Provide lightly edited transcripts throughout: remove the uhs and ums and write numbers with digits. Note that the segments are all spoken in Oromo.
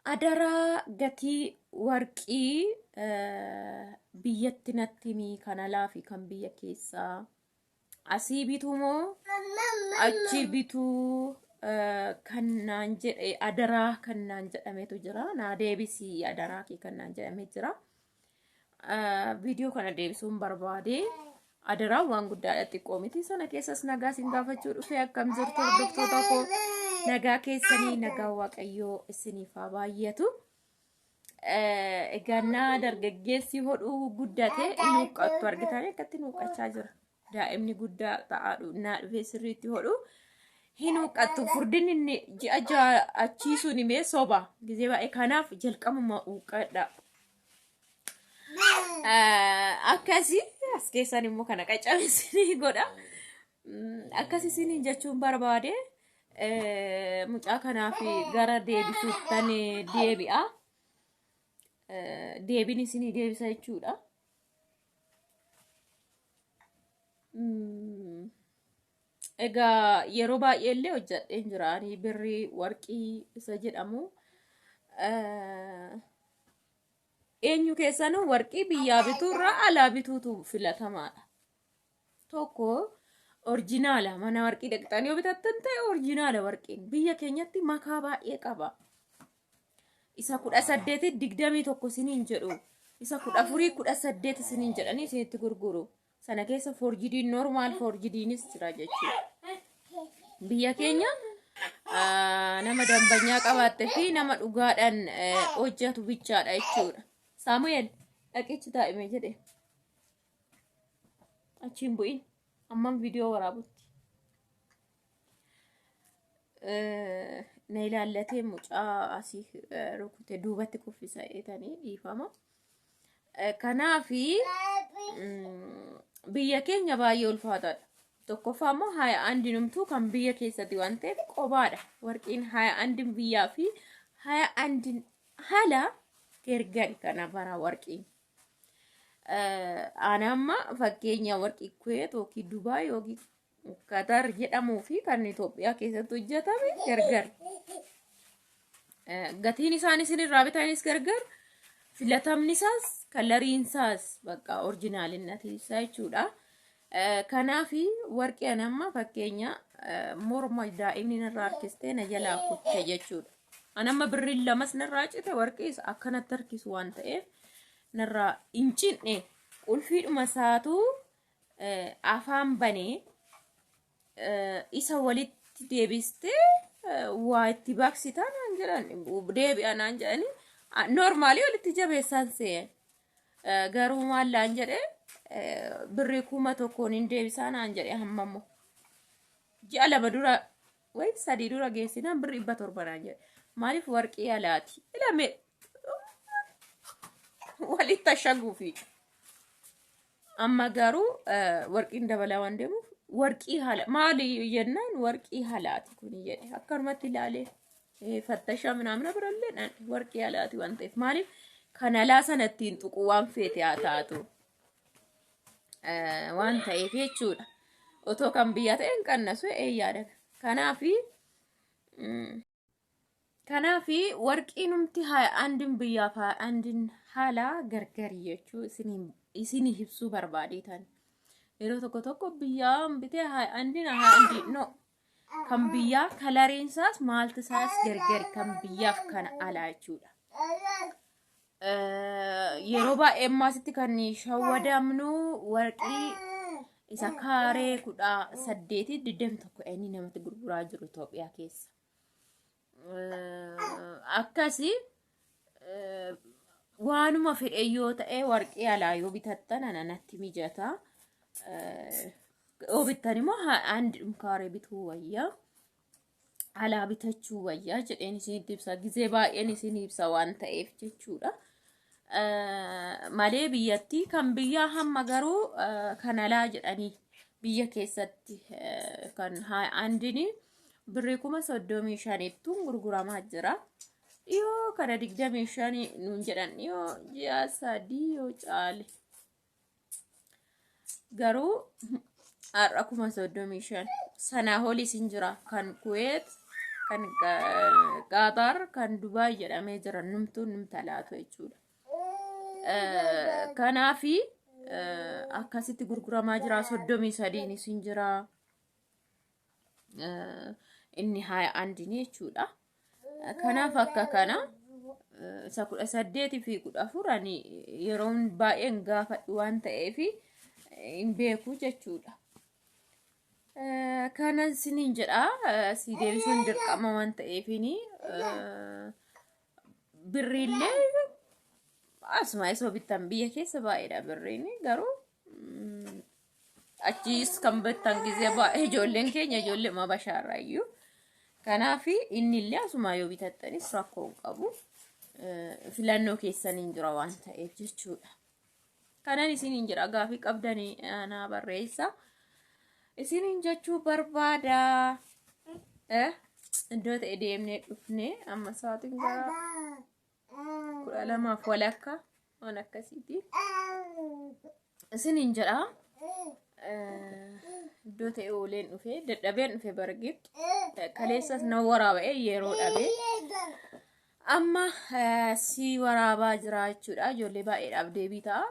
Adaraa gatii warqii biyyatti natti himi kan alaa fi kan biyya keessaa. Asii bituu moo achi bituu kan naan jedhe adaraa kan naan jedhametu jira. Naa deebisii adaraa kee kan naan jedhame jira. Viidiyoo kana deebisuun barbaade. Adaraan waan guddaadha xiqqoo miti. Sana keessas nagaa isin gaafachuu dhufee akkam jirtu hordoftoota koo nagaa keessanii nagaa waaqayyoo isiniif haa baay'atu. Egaa naa dargaggeessi hodhuu guddate inni huqqattu argitanii akkatti inni huqqachaa jira. Daa'imni guddaa ta'aa naa dhufee sirriitti hodhu hin huqqattu. Furdinni inni ji'a ja'a achii sun himee soba. Gizee baay'ee kanaaf jalqabuma huqqadha. Akkasi as keessan immoo kana qacame isinii godha. Akkas isiniin jechuun barbaade mucaa kanaaf gara deebisuuttan deebi'a. Deebiin isinii deebisa jechuudha. Egaa yeroo baay'ee illee hojjedheen jira. Ani birrii warqii isa jedhamu. Eenyu keessanuu warqii biyyaa bituurraa alaa bituutu filatamaadha. Tokko orjinaala mana warqii dhaqxanii yoo bitattan ta'e orjinaala warqiin biyya keenyatti makaa baay'ee qaba. Isa 18 21 isiniin jedhu isa 14 18 isiniin jedhanii isinitti gurguru. Sana keessa foorjidiin normaal foorjidiinis jira jechuudha. Biyya keenya nama dambanyaa qabaatte fi nama dhugaadhaan hojjetu bichaadha jechuudha. Saamu'eel dhaqichi taa'ime jedhe. Achiin bu'in amman viidiyoo waraabutti. Na ilaallatee mucaa asii rukute duubatti kuffisa eetanii dhiifama. Kanaafi biyya keenya baay'ee ulfaataadha. Tokkoffaa immoo haya andinumtuu kan biyya keessatti waan ta'eef qobaadha. Warqiin haya andin biyyaa fi haya andin haala gargari kana bara warqiin. Ana amma fakkeenya warqii Kuweet yookiin Dubaay yookiin Qatar jedhamuu fi kan Itoophiyaa keessatti hojjetame gargar. Gatiin isaan isin irraa bitanis gargar. Filatamni isaas kalariin isaas bakka orjinaalinnatii isaa jechuudha. Kanaaf warqii ana amma fakkeenya morma daa'imni narraa harkistee na jalaa kutte jechuudha. Ana amma birriin lamas narraa cite warqiis akkanatti harkisu waan ta'eef narraa hin cinne qulfiidhuma isaatu afaan banee isa walitti deebistee waa itti baqsitaa naan jedhan deebi'a naan jedhanii noormaalii walitti jabeessaan se'e. Garuu maal naan jedhe birrii 1000n hin deebisaa naan jedhe hamma immoo ji'a 2 dura wayi 3 dura geessinaan birrii 700 naan jedhe. Maaliif warqii alaati? Ilame walitti ashaguufi. Amma garuu warqiin dabalaa waan deemuuf warqii haala maali jennaan warqii halaati kuni jedhe akkanumatti ilaalee fattashaa minaamina birallee dhaan warqii halaati waan ta'eef maaliif kan alaa sana ittiin tuqu waan feete haa taatu waan ta'eef jechuudha. Otoo kan biyyaa ta'e hin qannasu eeyyaadha. Kanaafi Kanaaf warqiinumti andin biyyaaf andin haala gargari jechuu isinii ibsuu barbaadeetan. Yeroo tokko tokko biyyaan bitee andin andin no. Kan biyyaa kalariin isaas maalti isaas gargari kan biyyaaf kan alaa jechuudha. Yeroo baay'ee ammaasitti kan shawwadamnu warqii isa kaaree 18 21 inni namatti gurguraa jiru Itoophiyaa keessa. Akkasi waanuma fedhe yoo ta'e warqii alaa yoo bitattan ana natti mijata. Yoo bittan immoo andi dhumkaaree bituu wayya. Alaa bitachuu wayya jedheen isinitti ibsa. Gizee baay'een isin ibsa waan ta'eef jechuudha. Malee biyyattii kan biyyaa hamma garuu kan alaa jedhanii biyya keessatti kan andini birrii 35,000ttuun gurguramaa jira. Dhiyoo kana 25 nuun jedhan dhiyoo ji'a 3 yoo caale. Garuu har'a 35,000 sanaa olis hin jira kan Kuweet Kan Qaaxaar kan Dubaay jedhamee jira numtuu numta laatu jechuudha. Kanaafi akkasitti gurguramaa jira 33nis hin jira. Inni haya andini jechuudha. Kanaaf akka kana isa 18 fi 14 ani yeroon baay'een gaafadhu waan ta'eef hin beeku jechuudha. Kanan siniin jedha si deebisuun dirqama waan ta'eefini birriillee asuma isoo bittan biyya keessa baay'eedha birriin garuu achiis kan bittan gizee baay'ee ijoolleen keenya ijoollee mabashaarraayyuu. Kanaaf innillee asumaa yoo bitattanis rakkoo hin qabu. Filannoo keessaniin jira waan ta'eef jechuudha. Kanan isiniin jira gaafii qabdanii naa barreessa. Isiniin jechuu barbaada. Iddoo ta'e deemnee dhufne amma sa'aatiin gara 12:30 waan akkasiiti. Isiniin jedha. Iddoo ta'e ooleen dhufe dadhabeen dhufe bargitti. Kaleessas na waraaba'ee yeroo dhabee. Amma si waraabaa jira jechuudha. Ijoollee baay'eedhaaf deebii ta'a.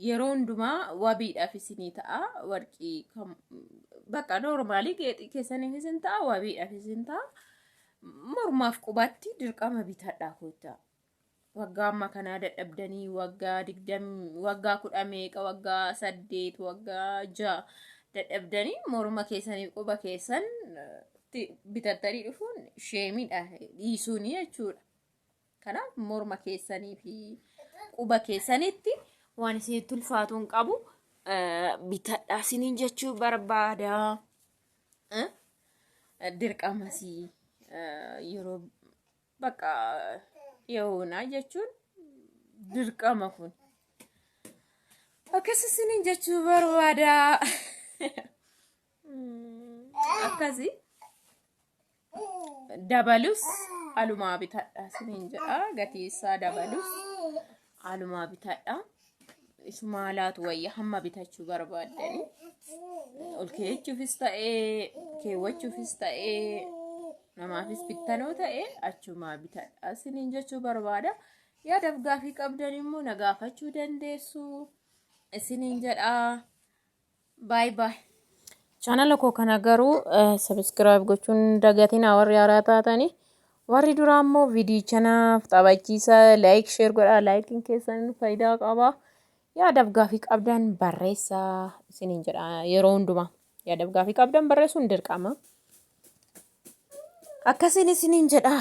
Yeroo hundumaa wabiidhaaf isinii ta'a. Warqii bakka noormaalii geexii keessaniif isin ta'a. Wabiidhaaf isin ta'a. Mormaaf qubatti dirqama bitadhaa kottaa. Waggaa amma kanaa dadhabdanii waggaa digdam waggaa kudha meeqa waggaa saddeet waggaa ja'a dadhabdanii morma keessaniif quba keessan bitattanii dhufuun sheemiidha dhiisuuni jechuudha. Kanaaf morma keessanii fi quba keessanitti waan isinitti ulfaatu hin qabu bitadhaa isiniin jechuu barbaada. Dirqamasii yeroo bakka dhiyoonaa jechuun dirqama kun. Akkas isiniin jechuu barbaada. Akkasi dabalus alumaa bitadha isiniin jedha gatii isaa dabalus alumaa bitadha. Isumaa laatu wayya hamma bitachuu barbaaddani. Ol keechuufis ta'ee keewwachuufis ta'ee namaafis bittanoo ta'e achumaa bitadha isiniin jechuu barbaada. Yaadaaf gaafii qabdan immoo na gaafachuu dandeessu isiniin jedha. Baay baay. Chaanala koo kana garuu sabiskiraayib gochuun dagatinaa warri haaraa taatanii. Warri duraa immoo viidiyicha naaf taphachiisa laayik sheer godhaa laayikiin keessan faayidaa qaba. Yaadaaf gaafii qabdan barreessaa isiniin jedha yeroo hundumaa. Yaadaaf gaafii qabdan barreessuun dirqama. Akkasiin isiniin jedha.